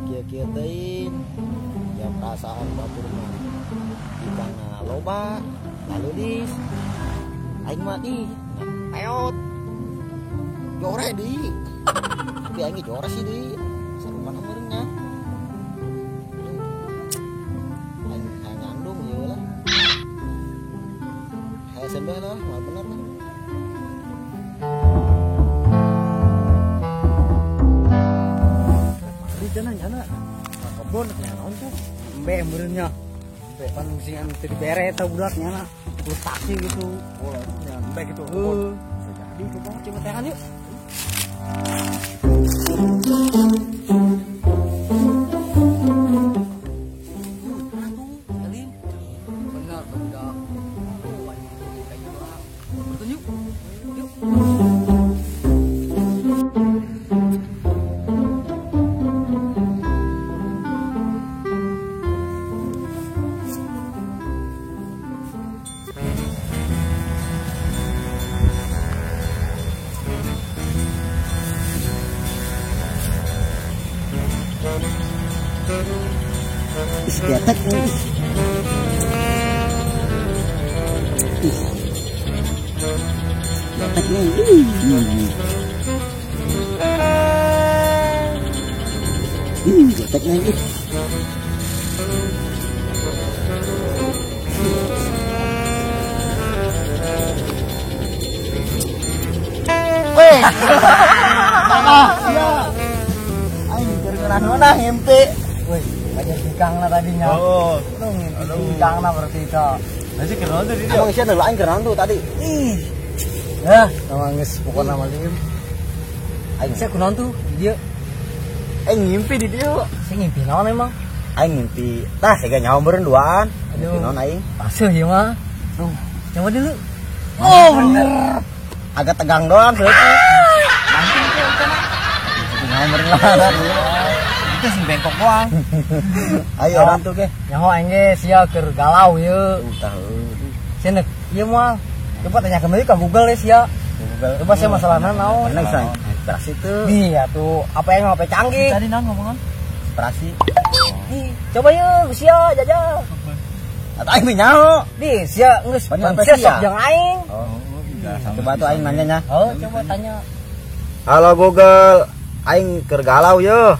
kieu-kieu teuing. Ya perasaan batur mah bikangna loba, laleulis. Aing mah ih peot. Jore di. Tapi aing ge jore sih di. Sarupana meureun nya. Aing hayang nyandung ieu lah. Hayang sembeh lah, mah bener lah. Di jana nyana. Kebon naon tuh? Embe meureun nya. Embe pan sing anu teu dibere eta budak nyana. Frustasi gitu. Oh, nya embe gitu. Bisa jadi coba coba teangan yuk. Benar tuh budak. Bertunjuk. Yuk. Ih, getek nih. Ih. Getek nih. Ih, getek nih. Weh. Ah, iya. Aing keur ngeunah-ngeunah ngimpi. Woi, banyak bikangna tadinya. Oh, lu ngimpi bikangna berarti itu. Nanti kenal tuh dia. Emang sia dulu aing kenal tuh tadi. Ih. Yah, sama geus pokona mah lim. Aing sia kunaon tuh di dieu? Aing ngimpi di dieu. Sia ngimpi naon emang? Aing ngimpi. Tah, sia nyaho meureun duaan. Ngimpi naon aing? Paseuh ieu mah. Tuh, coba dulu. Oh, bener. Agak tegang doang seutik. Mancing tuh kana. Nyaho meureun lah. Itu sing bengkok doang. Ayo orang tuh ke. Nyaho aing ge sia keur galau ieu. Tah. Sia neuk ieu moal. Coba tanyakeun deui ka Google ya sia. Google. Coba sia masalahna naon? Bener bisa inspirasi tuh. Iya tuh, apa yang HP canggih. Tadi naon ngomongan? Inspirasi. Ih, coba yeuh sia jajal. Atau aing mah nyaho. Di sia geus sia sok jeung aing. Oh, coba tuh aing nanya nya. Oh, coba tanya. Halo Google, aing keur galau yeuh.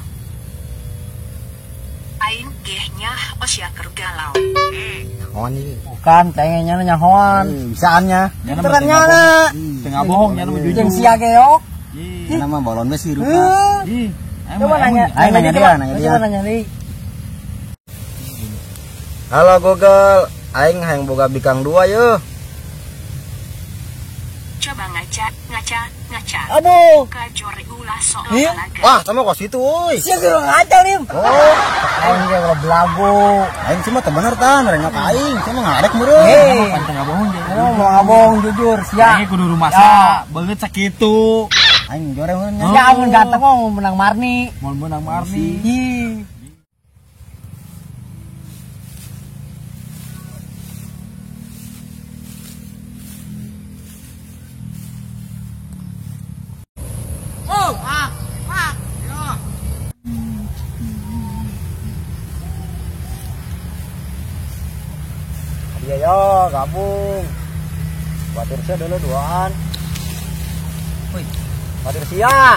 Aing geh nyah osya keur galau. Nyahoan ieu. Bukan, cengengnya nyahoan. Bisaannya. Beneran nyana. Tengah bohong nyana mah jujur. Jeung sia geok. Nyana mah bolon we sih rupa. Ih. Coba nanya. Aing nanya dia, nanya dia. Coba nanya deui. Halo Google, aing hayang boga bikang dua yeuh. Coba ngaca, ngaca, ngaca. Aduh. Kajore ulah sok Iya. Wah, sama kos itu euy. Sia keur ngaca lim. Oh, aing ge ulah belagu. Aing sih mah teu bener tah, merenya ka aing, sia mah ngarek meureun. Hei, pan teu ngabohong jeung. Mau ngabohong jujur sia. Aing kudu rumasa, beungeut sakitu. Aing jore meureun nya. Ya amun ganteng mah mau menang Marni. Mau menang Marni. Ih. Iya yo, gabung. Batur sia dulu duaan. Woi, batur sia.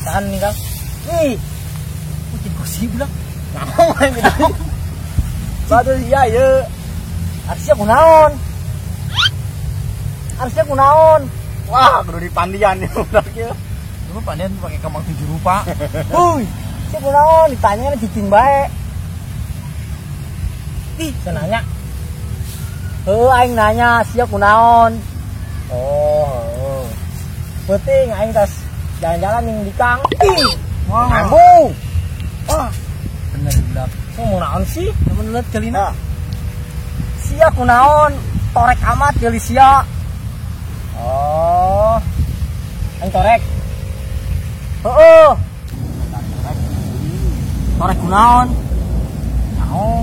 Tahan nih, Kang. Ih. Kucing kursi budak. Naon aing gitu. Batur sia ye. Harusnya kunaon? Harusnya kunaon? Wah, kudu dipandian ieu budak ieu. Coba pandian pakai kembang 7 rupa. Wuih, sia kunaon ditanya cicing bae. Ih, saya nanya. Heuh, aing nanya sia kunaon. Oh, heuh. Penting aing tas jalan-jalan ning bikang. Ih, wah. Nyambung. Wah, bener budak. Mau naon sih? Temen lihat kelina. Sia kunaon? Torek amat geuli sia. Oh. Aing torek. Heueuh. Torek kunaon? Nyaho.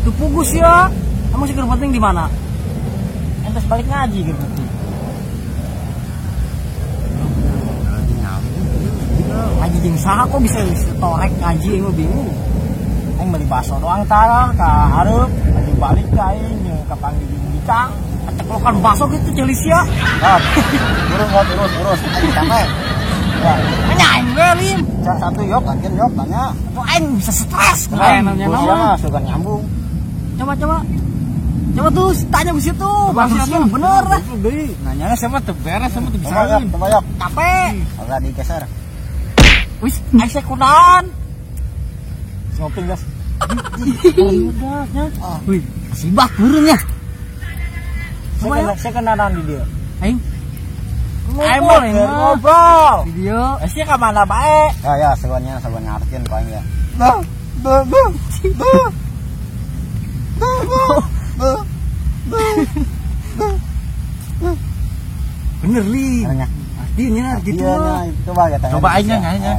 Tuh pugus ya. Kamu sih penting di mana? Entes balik ngaji keur penting. Ngaji jeung saha kok bisa torek ngaji aing mah bingung. Aing meuli bakso doang tah ka hareup, lagi balik ka aing jeung kapanggih jeung Dika. Keceklokan bakso gitu ceuli sia. Nah, urus. Aing capek. Ya, nya aing we lim. Satu yok, gantian yok tanya. Tuh aing bisa stres. Aing nanya mah suka nyambung. Coba. Coba tuh tanya di situ. Maksudnya bener lah. Nanya sama teu beres sama teu bisa. Coba yok. Capek. Agak digeser. Wis, aing sekunan. Ngopi gas. Udah nya. Wih, sibak burungnya. Saya kenalan di dia. Aing. Aing mau ngobrol. Di dia. Sia ka mana bae? Ya, sebenarnya artian kau aing ya. Bah. Bener li. Artinya gitu. Coba ya tanya. Coba aing nanya.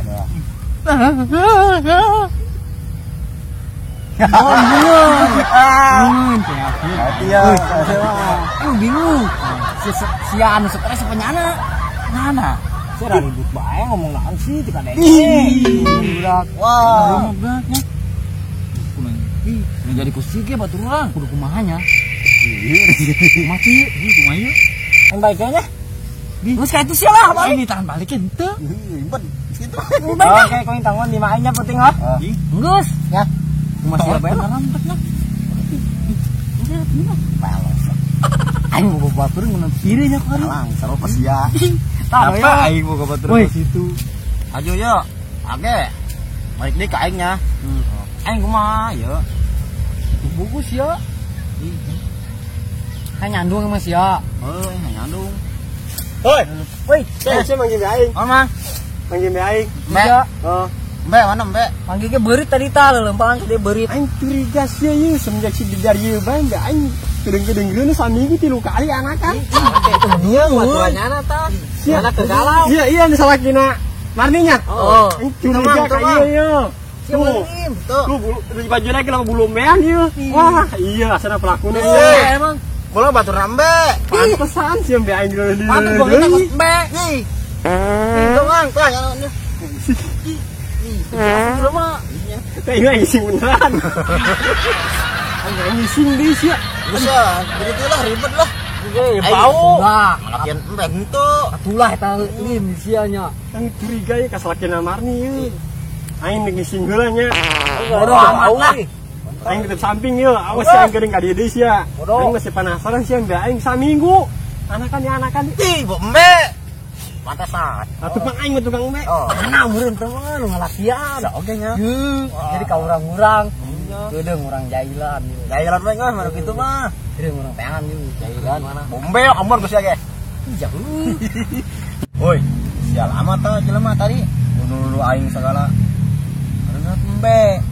Oh, bingung. Iya. Bingung. Si anu stres penyana. Nana. Saya ribut bae ngomong naon sih tika denge. Budak. Wah. Ih, jadi kusi ge batur urang kudu kumaha nya. Mati, kumaha ieu? Yang baiknya. Geus ka itu sia lah balik. Ini tahan balik henteu. Ribet situ. Oke, kau tanggung di mainnya penting lah. Geus. Ya. Masih apa ya? Aing mau batur ngeun kiri nya kari. Alang, sama pesia. Apa aing mau batur ke situ? Ayo yo. Age. Balik deui ka aing nya. Aing kumaha yo? Buku sia. Kan nyandung sama sia. Heuh, nyandung. Hoi. Woi, saya manggil aing. Oh, Mang. Manggil aing. Mbak. Oh. Mbak mana mbak? Manggil ke beurit tadi tah leumpang gede beurit. Aing curiga sia ieu semenjak si Dijar ieu bae mbak aing kedeng-kedenggeun saminggu 3 kali anakan. Iya, baturannya tah. Anak kegalau. Iya, iya nu salakina Marninya. Oh. Aing curiga ka ieu ieu. Tuh, tuh bulu baju lagi kenapa bulu mean ieu. Wah, iya asana pelakuna ieu. Emang. Bola batur rambe. Pantesan sih mbak aing dulu. Pantes gua kita mbak. Nih. Itu Mang, tah nya. Ih, mah. Teh ini ngising beneran. Aing ngising deui sia. Bisa, begitu lah ribet lah. Bau. Nah, lakian embe henteu. Atulah eta lim sia nya. Aing curiga ye ka salakina Marni ieu. Aing ngising heula nya. Bodoh amat lah. Aing tetep samping ieu, awas sia aing geuring ka dieu deui sia. Aing masih penasaran sia embe aing saminggu. Anakan ya anakan. Ih, bo embe. Pantesan. Atuh pang aing mah tukang embe. Oh, mana meureun teh mah nu ngalakian. Oke nya. Jadi ka urang-urang. Kedeung urang jailan. Jailan we geus baru kitu mah. Kedeung urang teangan ieu jailan mana. Bombe amor geus sia ge. Jauh. Woi, sial amat tah jelema tadi. Nuduh aing segala. Areunat embe.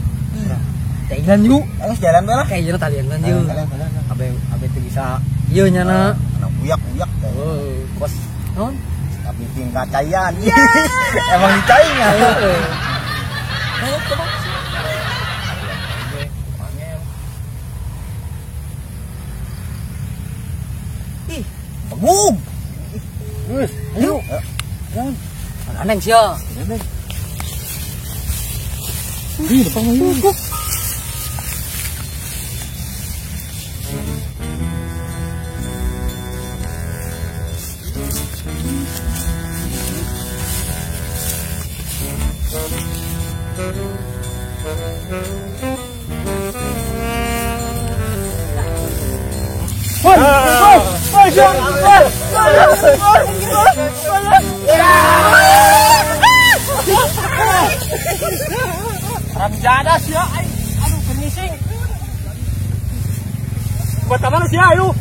Jailan yuk. Aing jalan bae lah. Kayak jalan talian yuk. Abe abe teu bisa ieu nya na. Anak uyak-uyak. Heuh, kos naon? Tapi tingkat caian. Emang dicaing ya. Ayo coba. Ih, begug. Geus, ayo. Jangan. Aneh sia. Ih, depan ayo. Ramjada sia aing. Aduh kenising. Buat apa sia ayo?